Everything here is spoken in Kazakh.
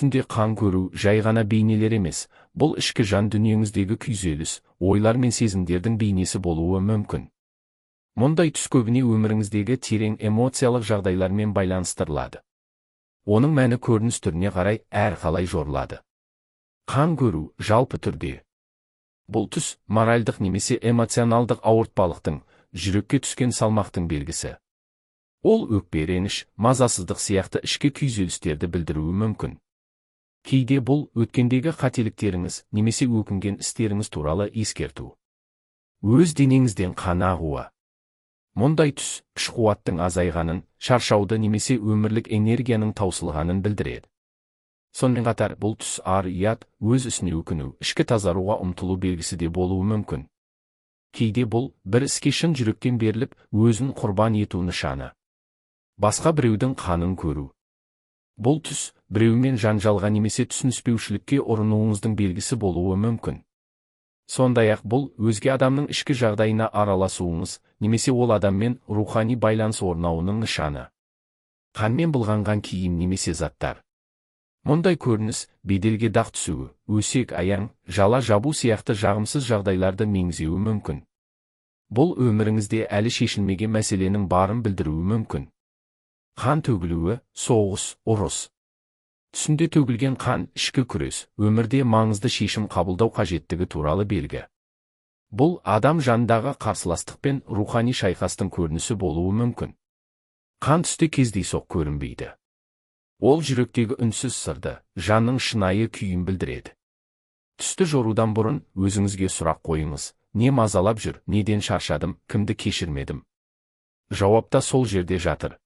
Түсінде қан көру жай ғана бейнелер емес, бұл ішкі жан дүниеңіздегі күйзеліс, ойлар мен сезімдердің бейнесі болуы мүмкін. Мұндай түс көбіне өміріңіздегі терең эмоциялық жағдайлармен байланыстырылады. Оның мәні көрініс түріне қарай әрқалай жорылады. Қан көру жалпы түрде. Бұл түс моральдық немесе эмоционалдық ауыртпалықтың, жүрекке түскен салмақтың белгісі. Ол өкпе, реніш, мазасыздық сияқты ішкі күйзелістерді білдіруі мүмкін. Кейде бұл өткендегі қателіктеріңіз немесе өкінген істеріңіз туралы ескерту. Өз денеңізден қан ағуы. Мұндай түс күш-қуаттың азайғанын, шаршауды немесе өмірлік энергияның таусылғанын білдіреді. Сонымен қатар бұл түс ар, ұят, өз ісіне өкіну, ішкі тазаруға ұмтылу белгісі де болуы мүмкін. Кейде бұл бір іске шын жүректен беріліп, өзін құрбан ету нышаны. Басқа біреудің қанын көру. Бұл түс біреумен жанжалға немесе түсініспеушілікке ұрынуыңыздың белгісі болуы мүмкін. Сондай-ақ бұл өзге адамның ішкі жағдайына араласуыңыз немесе ол адаммен рухани байланыс орнауының нышаны. Қанмен былғанған киім немесе заттар. Мұндай көрініс беделге дақ түсуі, өсек, аяң, жала жабу сияқты жағымсыз жағдайларды меңзеуі мүмкін. Бұл өміріңізде әлі шешілмеген мәселенің барын білдіруі мүмкін. Қан төгілуі, соғыс, ұрыс. Түсінде төгілген қан ішкі күрес, өмірде маңызды шешім қабылдау қажеттігі туралы белгі. Бұл адам жанындағы қарсыластық пен рухани шайқастың көрінісі болуы мүмкін. Қан түсте кездейсоқ көрінбейді. Ол жүректегі үнсіз сырды, жанның шынайы күйін білдіреді. Түсті жорудан бұрын өзіңізге сұрақ қойыңыз: не мазалап жүр, неден шаршадым, кімді кешірмедім? Жауап та сол жерде жатыр.